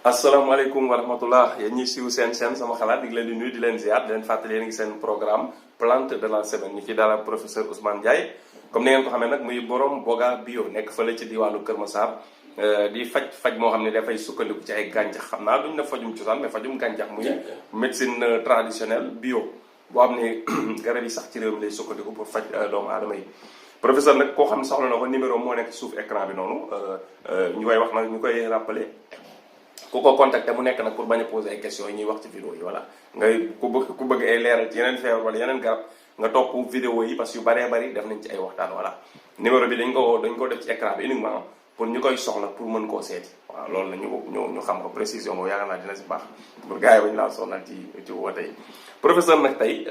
asalaamaaleykum wa rahmatullah yéen ñi siiw seen chaîne sama xalaat di leen di nuyu di leen ziar di leen fàttali yéen ngi seen programme plante de la semaine ñu ci dara professeur Ousmane Ndiaye comme ni ngeen ko xamee nag muy borom boga bio nekk fële ci diwaanu Kër Massar di faj moo xam ne dafay sukkandiku ci ay gàncax xam naa duñ na fajum cosaan mais fajum gàncax muy médecine traditionnelle bio boo xam ne garab yi sax ci réew mi lay sukkandiku pour faj doomu aadama yi. professeur nag koo xam ne soxla na ko numéro moo nekk ci suuf écran bi noonu ñu koy wax nag ñu koy rappelé ku ko contacté mu nekk nag pour bañ a poser ay questions yi ñuy wax ci vidéo yi voilà ngay ku bëgg ay leeral ci yeneen feebar wala yeneen garab nga topp vidéo yi parce que yu bëree bëri def nañ ci ay waxtaan voilà numéro bi dañ ko def ci écran bi uniquement pour ñu koy soxla pour mën koo seeti waaw loolu la ñu xam ko précision boobu yaakaar naa dina si baax pour gars yi bañ laa sonal ci woote yi professeur nag tey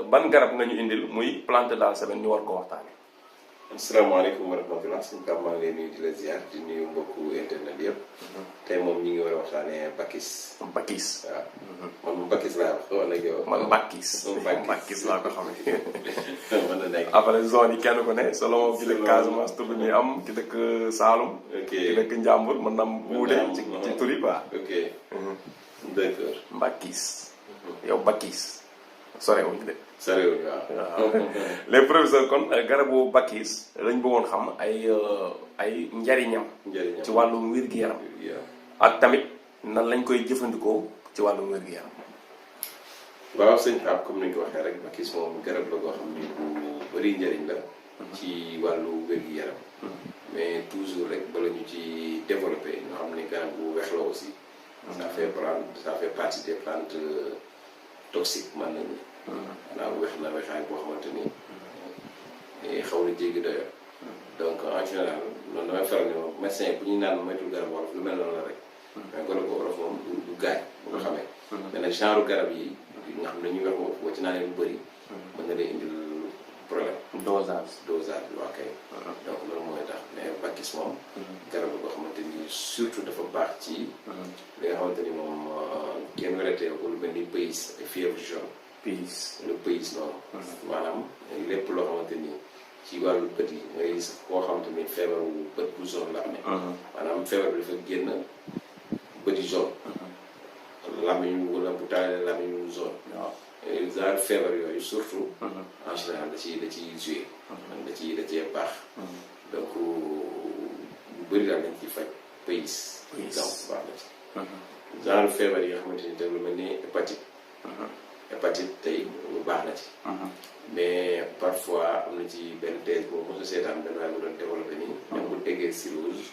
ban garab nga ñu indil muy plante de la semaine ñu war ko waxtaane. asalaamaaleykum wa rahmatulah suñu kàr maa ngi lay nuyu di la ziar di nuyu mbokku internet yëpp. tey moom ñu ngi war a waxtaanee bakis. bakis waaw. man bakis laa wax wala yow. man bakis. bakis laa ko xamee. mën na nekk après zone yi kenn ko ne selon ki dëkk Casamance tur bi ñuy am ki dëkk Saalum. ki dëkk Njàmbur mën na am wuute ci tur yi quoi. ok d'accord. bakis. yow bakis. sorewuñu de. sorewuñu waaw. les professeurs kon garabu bakis lañ bëggoon xam ay njariñam. ci wàllum wér-gu-yaram. ak tamit nan lañ koy jëfandikoo ci wàllum wér-gu-yaram. waaw sëñ Pape comme ni ñu ko waxee rek bakis moom garab la goo xam ni bu bëri njariñ la. ci wàllu wér-gu-yaram. mais toujours rek bala ñu ci développé ñu xam ni garab bu weex la aussi. ça fait partie des plantes toxiques mën nañu. maanaam weex na weexaay boo xamante ni xaw na jéggi doyo donc en général noonu damay faral ni moom médecin bu ñuy naan moytul garab wolof lu mel noonu la rek mais garab wolof moom du gaañ bu nga xamee mais nag genre garab yi nga xam ne ñuy weex moom boo ci naanee lu bëri mën na lay indil problème dosage bi waa kay donc loolu mooy tax mais bakis moom garab la boo xamante ni surtout dafa baax ci li nga xamante ni moom kenn weretee ko lu mel ni baisse ak fièvre jaune le pays noonu maanaam lépp loo xamante ni ci wàllu bët yi ngay gis koo xamante ni feebaru bët bu zone la amee maanaam feebar bi dafa génn bët yi zone lamiñ wala bu taalee lamiñ zone genre feebar yooyu surtout en général da ciy joué da ciy baax donc bu bëri daal dañ ciy faj pays donc baax na ci genre feebar yi nga xamante ni tam lu mel ni hépatite tey lu baax na ci mais parfois am na ci benn thèse boobu mosu seetaan benn waaye bu doon développé nii même bu tegee cirrhose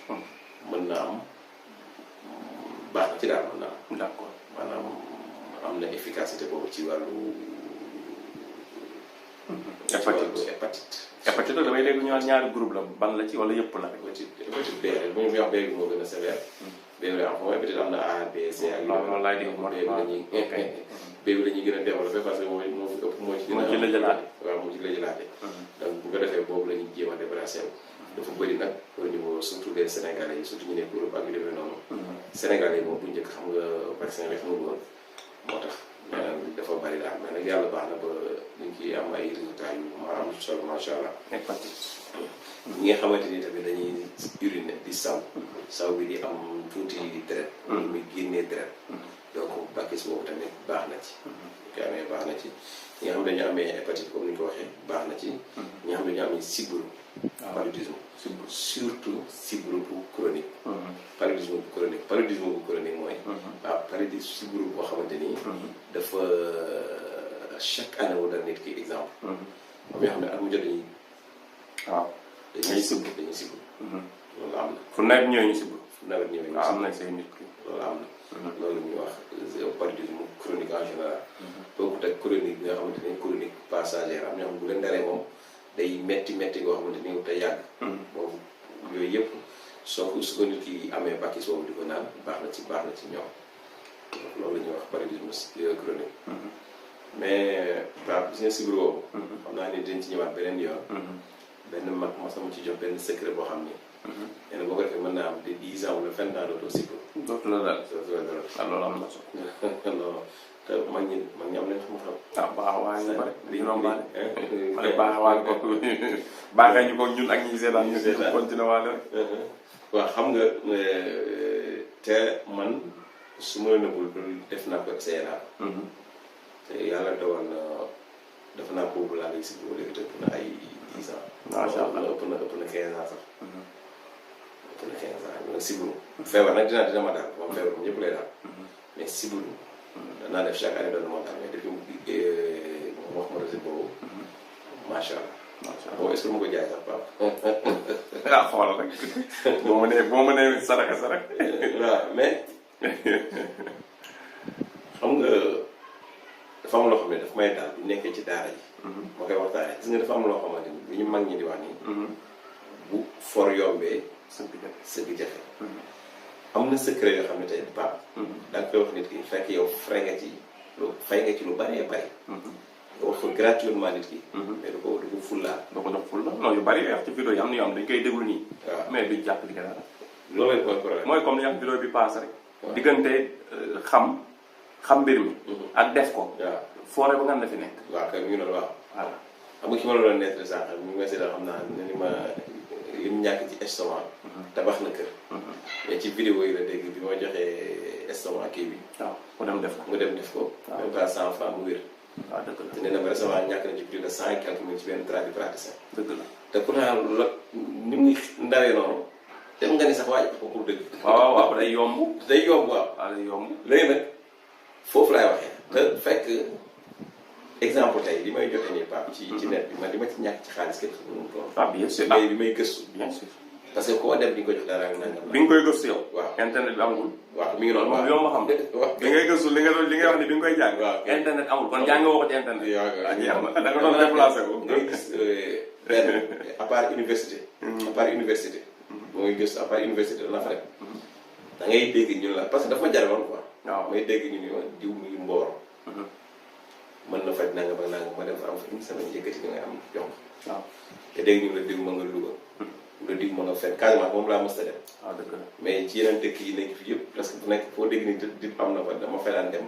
mën na am baax na ci daal mën na am d'accord maanaam am na efficacité boobu ci wàllu hépatite damay dégg ñu ñaari groupe la ban la ci wala yëpp la rek hépatite B rek bu ñu wax B bi moo gën a sévère B bi am xam hépatite am na A B C ak loolu laay dégg B bi la ñuy gën a développé parce que moo fi ëpp moo ci lëjalaate waaw moo ci lëjalaate donc bu ko defee boobu la ñuy jéem a débarrassé dafa bëri nag au niveau surtout les Sénégalais yi surtout ñu nekk Europe ak yu demee noonu Sénégalais yi moom bu njëkk xam nga vaccin bi xamul woon moo tax dafa bëri daal mais nag yàlla baax na ba ñu ngi am ay résultats yu maanaam solo macha allah. ñi nga xamante ni tamit dañuy urine di saw bi di am tuuti deret ñu muy génnee deret donc bakis boobu tamit baax na ci ko amee baax na ci ñi nga xam ne dañu amee hépatite comme ni ñu ko waxee baax na ci ñi nga xam ne dañu amee sibiru paludisme surtout sibiru bu chronique paludisme bu chronique mooy waaw paludisme sibiru boo xamante ni dafa chaque année wu dal nit ki exemple am yoo xam ne at mu jot dañuy dañuy sibru loolu am na fu nawet ñëwee ñu sibru am na say nit ki loolu am na loolu ñuy wax paludisme chronique en général bokkut ak chronique bi nga xamante ni chronique passagère am ñoo xam bu leen daree moom day metti goo xamante ni te yàgg boobu yooyu yëpp su ko nit ki amee bakis boobu di ko naan baax na ci ñoom loolu la ñuy wax paludisme chronique mais waaw gis nga sibiru boobu xam naa ni dañ ci ñëwaat beneen yoon benn mag mos na mu ci jox benn secret boo xam ni nee na boo ko defee mën naa am de 10 ans wala 20 ans dootoo sibiru dootu la daal loolu am na solo non te mag ñi am nañ xam-xam baax waaye ñu bare di rombaale baax waaye ko baaxee ñu ko ñun ak ñi seetaan ñu continué waale rek waaw xam nga te man su ma nëbbul def naa ko essayé naa ko. te yàlla dogal na def naa boobu laa léegi si boobu léegi te ëpp na ay 10 ans. macha allah ëpp na 15 ans sax. ëpp na 15 ans nag sibbiru. feebar nag dina ma daal moom feebar ñëpp lay daal. mais sibbiru. danaa def chaque année doon na ma daal mais depuis mu wax ma résultat boobu. macha allah. macha allah est-ce que ma ko jaay sax Pape. ah xoolal rek boo mënee saraxe waaw mais xam nga dafa am loo xam ne daf may daal bu nekkee ci daara ji. ma koy waxtaanee gis nga dafa am loo xamante ni bu ñu mag ñi di wax nii. bu for yombee. sëgg jafe. am na secret yoo xam ne tey Pape. da nga koy wax nit ki fekk yow fay nga ci lu bëree bëri. nga wax ko gratuitement nit ki. mais du ko fullaal. doo ko jox fulla non yu bëri wax ci vidéo yi am na yoo xam dañ koy déglu nii. waaw mais duñ jàpp li nga dara. loolu mooy problème mooy comme li nga xam vidéo bi paase rek. diggante xam mbir mi. ak def ko. waaw foore ba nga na fi nekk. waaw kay mi ngi doon waaw. voilà xam nga ki ma la doon nekk sànq mi ngi may seetlu xam naa ne ni ma lim ñàkk ci estomac. tabax na kër. mais ci vidéo yi la dégg bi ma joxee estomac kii bi. waaw mu dem def ko. waaw même pas 100 francs mu wér. waaw dëgg la te nee na ma récemment ñàkk na ci plus de 100 et quelques mille ci benn tradipraticien. dëgg la te pourtant la ni muy ndawee noonu dem nga ni sax waaj ko pour dëgg. waaw day yomb. day yomb waaw. waaw day yomb. léegi nag foofu laay waxee. te fekk exemple tey li may joxe nii Pape ci net bi man li ma ci ñàkk ci xaalis kenn xamul nu mu toll. ah bien sûr mais bi may gëstu. bien sûr parce que koo dem di nga ko jox dara ak nangam. bi nga koy gëstu yow. waaw internet bi amul. waaw mi ngi noonu moom yow ma xam. waaw bi ngay gëstu li nga wax ni bi nga koy jàng. waaw internet amul kon jàng nga wax ci internet. waaw da nga doon déplacé ko. ngay gis benn à part université. à part université. moo ngi gëstu à part université dana fa dem. da ngay dégg ñu la parce que dafa ma jaraloon quoi. waaw may dégg ñu ni ma diw mi ngi mboor. mën na faj nangam ak nangam ma dem fa am fa une semaine yëkkati da ngay am jox. waaw te dégg ñu la diw ma nga Louga. la diw ma nga fenn Casamance moom laa mës a dem. waaw dëgg la mais ci yeneen dëkk yi nekk fi yëpp parce que bu nekk foo dégg ni di am na fa dama fay daan dem.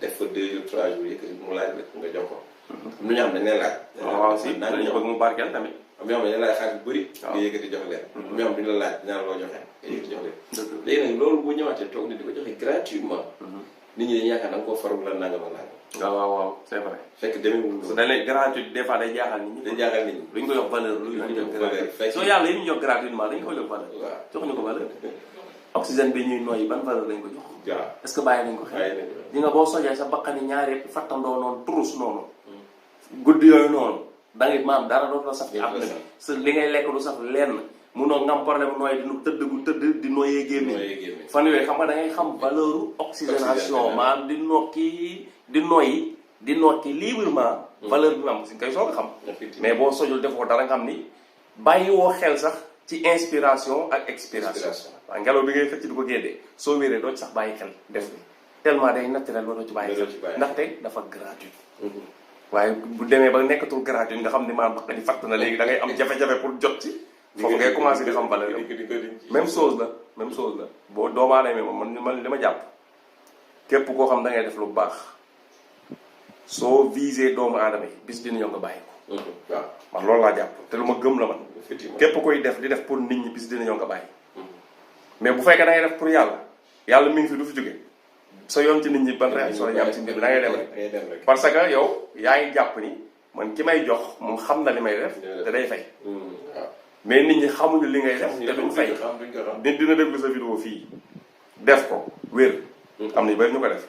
def fa 2 jours 3 jours yëkkati mu laaj la nga jox ko. am na ñoo xam ne dañ leen laaj. waaw si dañu bëgg mu barkeel tamit. am ñoo xam ne dañ laaj xaalis bu bëri. nga yëkkati jox leen. am ñoo xam ne duñ la laaj dina la loo joxe nga yëkkati jox leen. léegi nag loolu boo ñëwaatee toog ni di ko joxe gratuitement. nit ñi dañuy yaakaar da nga koo farul la nangam ak nangam. waaw c'est vrai. fekk demeewul loolu. da lay gratuit des fois day jaaxal nit ñi. day jaaxal nit ñi. duñ ko jox valeur luñ ko jox valeur. fekk soo yàlla yi ñu jox gratuitement dañ ko jox valeur. waaw joxuñu ko valeur. oxygène bi ñuy noyyi ban valeur lañ ko jox. waaw est-ce que bàyyi nañ ko xel. bàyyi nañ ko di nga boo sojee sa bakkan yi ñaari fattandoo noonu turus noonu. guddi yooyu noonu. da ngay maam dara dootu la saf ci àdduna bi. sa li ngay lekk du saf lenn. munoo ngam problème nooy di noyyee gémmiñ. fan yooyu xam nga da ngay xam valeur oxygénation maanaam di nokki di noyyi di nokki librement. valeur bi am si koy soog a xam. mais boo sojul defoo dara nga xam ni bàyyi woo xel sax ci inspiration ak expiration. waaw ngelaw bi ngay xëcc di ko génnee soo wéree doo ci sax bàyyi xel def bi tellement day naturel ba doo ci bàyyi xel ndaxte dafa gratuit. waaye bu demee ba nekkatul gratuit nga xam ni maanaam bakkan yi fatt na léegi da ngay am jafe-jafe pour jot ci. foofu ngay commencé di xam valeur même chose la boo doomu aadama man li ma jàpp képp koo xam da ngay def lu baax soo visé doomu aadama yi bis dina ñëw nga bàyyi ko. waaw man loolu laa jàpp te lu ma gëm la man. képp koy def di def pour nit ñi bis dina ñëw nga bàyyi. mais bu fekkee da ngay def pour yàlla mi ngi fi du fi jóge sa yoon ci nit ñi ban réaction la ñu am ci mbir mi da ngay dem rek. parce que yow yaa ngi jàpp ni man ki may jox moom xam na li may def te day fay. mais nit ñi xamuñu li ngay def te duñ fay. nit dina déglu sa vidéo fii def ko wér. am na yu bari ñu ko def.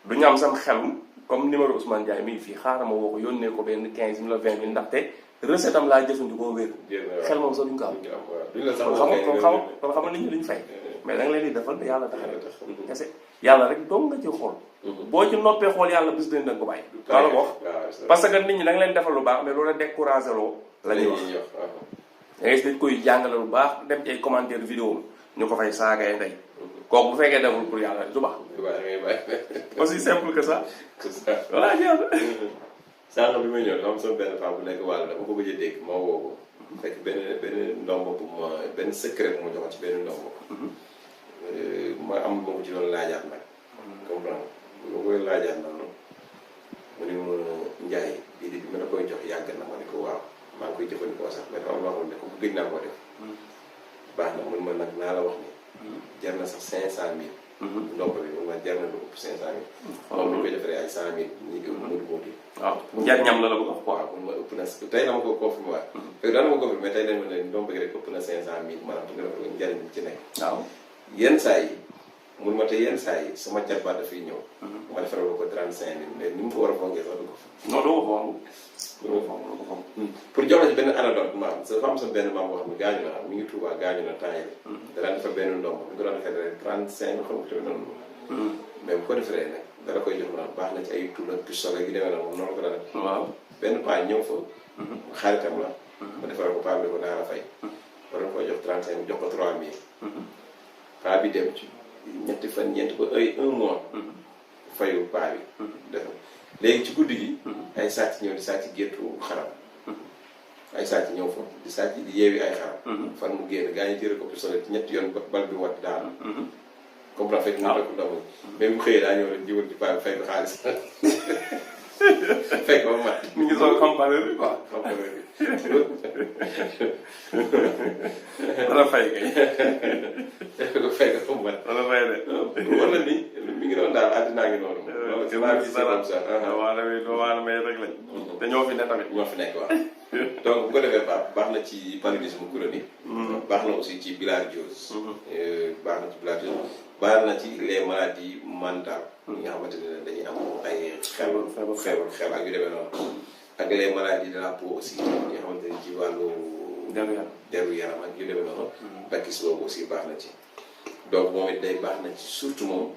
duñu am sam xelum comme numéro Ousmane Ndiaye mi ngi fii xaaral ma woo ko yónnee ko benn 15 000 la 20 000 ndaxte recette am laa jëfandikoo wér. xel moom sax duñ ko am. kon xam nga nit ñi duñ fay. mais da nga leen di defal yàlla tax kese yàlla rek dong nga ci xool. boo ci noppee xool yàlla bis dañ da nga ko bàyyi. wala ko wax parce que nit ñi da nga leen defal lu baax mais loolu la découragé loo la ñuy wax. da ngay gis nit koy jàngale lu baax dem ci ay commentaire vidéo ñu ko fay saagay ndey kooku bu fekkee deful pour yàlla du baax. aussi simple que ça. voilà jeex na. sànq bi may ñëw dafa am sama benn femme bu nekk wàll dama ko bëgg a dégg ma woo ko. fekk benn ndombo bu ma benn secret bu ma joxoon ci benn ndombo. ma am ma ko ci doon laajaat nag. comme ça bu ma koy laajaat noonu mu ne ma Ndiaye bii bi ma la koy jox yàgg na ma ne ko waaw maa ngi koy jëfandikoo sax mais dafa am loo xam ne ko gëj naa koo def. baax na man nag naa la wax ni. jar na sax 500 000 ndomb bi moom jar na lu ëpp 500000. moom bu ñu koy defaree ay 100000 ñu ngi mënu moo di. waaw njariñam la bëgg a wax quoi. waaw mun ma ëpp na tey dama ko confirmé waat. fekk daan ma ko confirmé tey dañ ma ne ndomb gi rek ëpp na 500000 maanaam bu nga defal ko njariñ ci nekk. waaw yenn saa yi mun ma te yenn saa yi sama jarbaat dafay ñëw. ma defaral ko 35000 mais ni mu ko war a fonkee sax du ko. non doo ko fonk. doo ko fonk. pour jox la ci benn anecdote maam dafa am sa benn maam boo xam ne gaañu na mi ngi Tuubaa gaañu na temps yii. danaa defar benn ndomb bu ñu ko doon defee rek 35 xam nga noonu. mais bu ko defee nag dara koy jox naan baax na ci ay tur ak pistolet gi demee na moom noonu la ko daan def. waaw benn paa ñëw fa. xaritam la. ma defaral ko paa bi ko naa la fay. war koy jox 35 jox ko 3000. paa bi dem ci ñetti fan ñeenti ba ay 1 mois. fayu paa bi. def léegi ci guddi gi. ay sàcc ñëw di sàcc géttu xaram. ay sàcc ñëw fa di sàcc di yeewi ay xaram. fan mu génn gaa ñi tiré ko pistolet ñetti yoon bal bi wat daal. comme fekk ñu rek ndaw même bu xëyee daa ñëw rek jiwal ci paa bi fay ko xaalis fekk ba mat mi ngi soog campagne bi quoi campagne bi dana fay kay fekk ba mat dana fay de wala ni mi ngi doon daal àddinaa ngi noonu loolu c'est la vie c'est comme ça waana may rek lañ te ñoo fi ne tamit ñoo fi nekk waaw donc bu ko defee baax na ci paludisme chronique baax na aussi ci bilharziose baax na ci bilharziose baax na ci les maladies mentales yi nga xamante ne dañuy am ay feebar xel ak yu demee noonu ak les maladies de la peau aussi yi nga xamante ne ci wàllu deru yaram ak yu demee noonu bakis boobu aussi baax na ci donc moom it day baax na ci surtout moom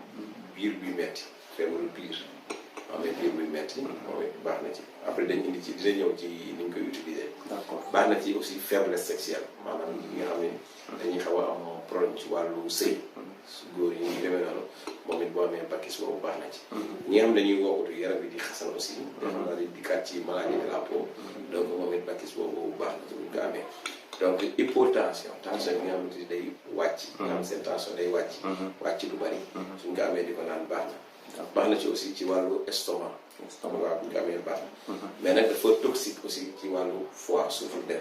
biir buy metti feebaru biir amee biir buy metti moom it baax na ci après dañ indi ci dina ñëw ci ni ñu koy utiliser d'accord baax na ci aussi faiblesse sexuelle maanaam ñi nga xam ne dañuy xaw a am problème ci wàllu sëy su góor yi ñu demee noonu moom it boo amee bakis boobu baax na ci ñi nga xam ne dañuy wokkatu yaram bi di xasan aussi nga xam naa di dikkaat ci maladie de la peau donc moom it bakis boobu baax na ci bu ñu ko amee donc hypotension tension bi nga xamante ni day wàcc nga xam seen tension day wàcc lu bari suñ ko amee di ko naan baax na baax na ci aussi ci wàllu estomac waaw bu ñu ko amee baax na mais nag dafa toxique aussi ci wàllu foie surtout der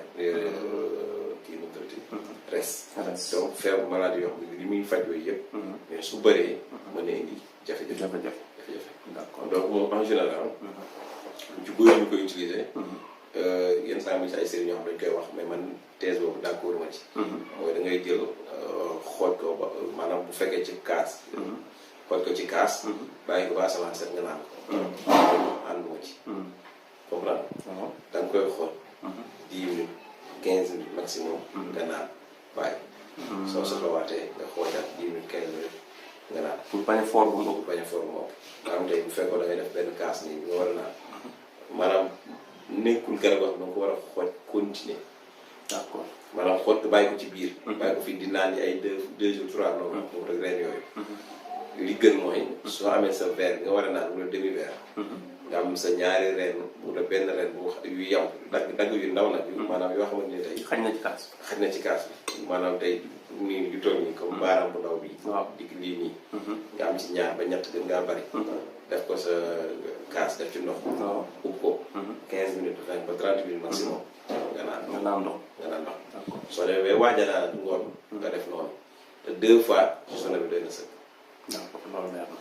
kii nu traité res donc feebar maladie yoo xam ne li muy faj yooyu yëpp mais su bëree mën na indi jafe-jafe d'accord donc moom en général ci bëri ñu koy utiliser yenn saa yi ci ay sëriñ ñoo xam dañ koy wax mais man thèse boobu d'accord ma ci mooy da ngay jël xooj ko ba maanaam bu fekkee ci kaas xooj ko ci kaas bàyyi ko ba asamaan set nga naan ko ànduma ci comprendre da nga koy xooj 10 minutes 15 minutes maximum nga naan bàyyi soo soxlawaatee nga xoojaat 10 minutes 15 minutes nga naan pour bañ a for bu ëpp bañ a for bu ëpp maanaam tey bu fekkoon da ngay def benn kaas nii nga war a naan maanaam nekkul garab wax da nga ko war a xooj continuer d'accord maanaam xooj ko bàyyi ko ci biir bàyyi ko fii di naan ay 2 jours 3 noonu moom rek reen yooyu li gën mooy soo amee sa verre nga war a naan wala demi verre nga am sa ñaari reen wala benn reen bu yu yam dagg yu ndaw nag maanaam yoo xamante ni tey xaj na ci kaas bi maanaam tey nii yu toll nii comme baaraam bu ndaw bi dik lii nii nga am ci ñaar ba ñett gën ngaa bari def ko sa kaas def ci ndox ub ko 15 minutes 20 ba 30 minutes maximum nga naan ndox soo demee waaja naa ngoon nga def noonu te 2 fois ci sona bi doy na sëkk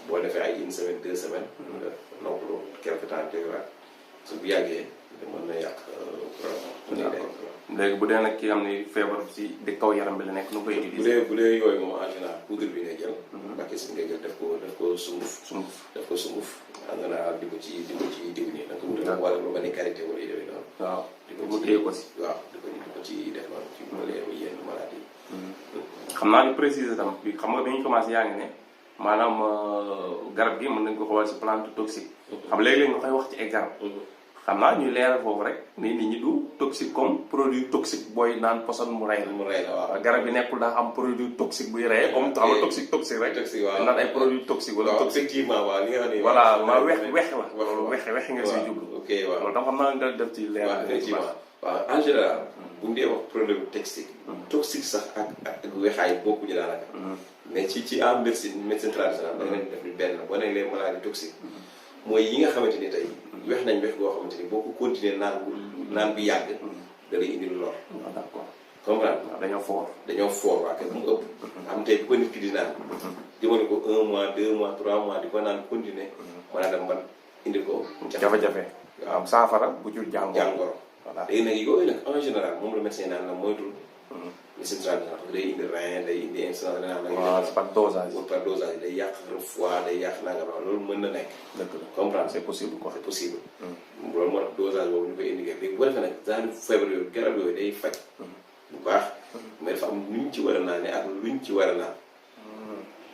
boo defee ay 1 semaine 2 semaines nga noppalu quelque temps tegaat su bu yàggee mën na yàq léegi bu dee nag ki xam ne feebar ci di kaw yaram bi la nekk nu koy utiliser bu dee yooyu moom en général poudre bi ngay jël bakis bi ngay jël def ko sunguf en général di ko ci diw nii da nga ko wutal wala lu ma ni karité wala yu demee noonu waaw di ko téye ko si waaw di ko ci def noonu ci bële yenn maladie xam naa ni préciser tam bi xam nga bi ñu commencé yaa ngi ne maanaam garab gi mën nañ ko xawal si plante toxique xam léeg-léeg nga koy wax ci ay garab xam naa ñuy leeral foofu rek ni nit ñi du toxique comme produit toxique booy naan poson mu rey la waaw garab yi nekkul daa am produit toxique buy rey comme xam nga toxique rek naan ay produit toxique wala toxique effectivement waaw li nga xam ne voilà ma wex la loolu wex nga siy jublu ok waaw loolu tam xam naa nga def ci leeral effectivement waaw en général bu ñu dee wax problème toxique sax ak wexaay bokkuñu daanaka mais ci en médecine traditionnelle da nga leen def ni benn boo nee les maladies toxiques mooy yi nga xamante ni tey wex nañ wex goo xamante ni boo ko continuer naan bi yàgg da lay indi lor. d'accord comprendre dañoo fort waa kay bu mu ëpp am tey bu ko nit ki di naan jëmale ko 1 mois 2 mois 3 mois di ko naan continuer mën a dem ban indi ko jafe-jafe am saafara bu jur jàngoro voilà léegi nag yooyu nag en général moom la médecin naan la moytul médecine traditionnelle parce que day indi rein day indi insuffisance rénale par dosage day yàq foie day yàq nangam loolu mën na nekk comprendre c'est possible quoi c'est possible loolu moo tax dosage boobu ñu koy indiqué léegi bu defee nag genre feebar yooyu garab yooyu day faj bu baax mais dafa am luñ ci war a naane ak luñ ci war a naan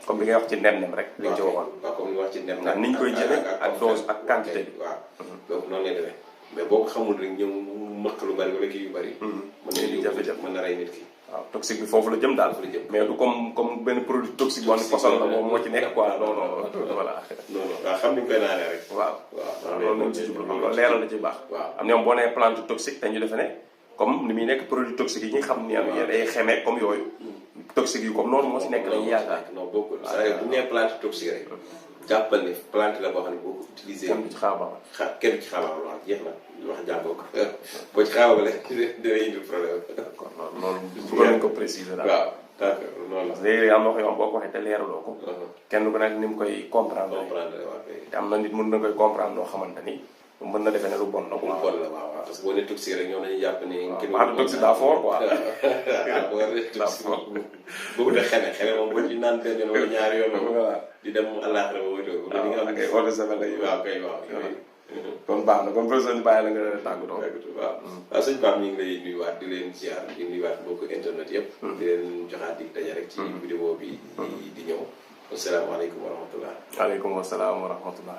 comme li ngay wax ci nem rek li ci waxoon waaw comme li wax ci nem ndax niñ koy jëlee ak dose ak quantité bi waaw donc noonu lay demee mais boo ko xamul rek ñëw mëq lu bari wala kii yu bari mën na indi jafe-jafe mën na rey nit ki waaw toxique bi foofu la jëm daal mais du comme benn produit toxique boo ne poson la moom moo ci nekk quoi non voilà non waaw xam ni ñu koy naanee rek waaw loolu lañ ci jublu xam loolu leeral la ci baax am ñoom boo nee plante toxique dañu defe ne comme ni muy nekk produit toxique yi ñi xam ni day xemee comme yooyu toxique yu comme noonu moo si nekk lañuy yaakaar non bokkul c'est-à-dire bu ñu nee plante toxique rek jàppal ne plante la boo xam ne boo ko utilisé kenn du ci xaabaabal kenn du ci xaabaabal wax jeex na wax jàngoo ko boo ci xaabaabale dina indi problème d'accord loolu bëggoon nañ ko préciser daal waaw d'accord noonu la léegi am na ko yoon boo ko waxee te leeraloo ko kenn ku nekk ni mu koy comprendre waaw te am na nit mën na koy comprendre loo xamante ni mën na defee ne lu bon la lu bon la waaw parce que boo nee toxique rek ñoom dañuy jàpp ne waaw toxique daa fort quoi boobu de xeme moom ba ci naan benn yoon wala ñaari yoon di dem àllaaxira ba wóytoo nga xam kay eau de javel lay waaw kay waaw kon baax na kon professeur ñu bàyyi la nga tàggatoo waaw sëñ Pape ñu ngi lay nuyuwaat di leen ziar di nuyuwaat mbokku internet yëpp di leen joxaat dig daje rek ci vidéo bi di ñëw asalaamaaleykum wa rahmatullah waaleykum wasalaam wa rahmatullah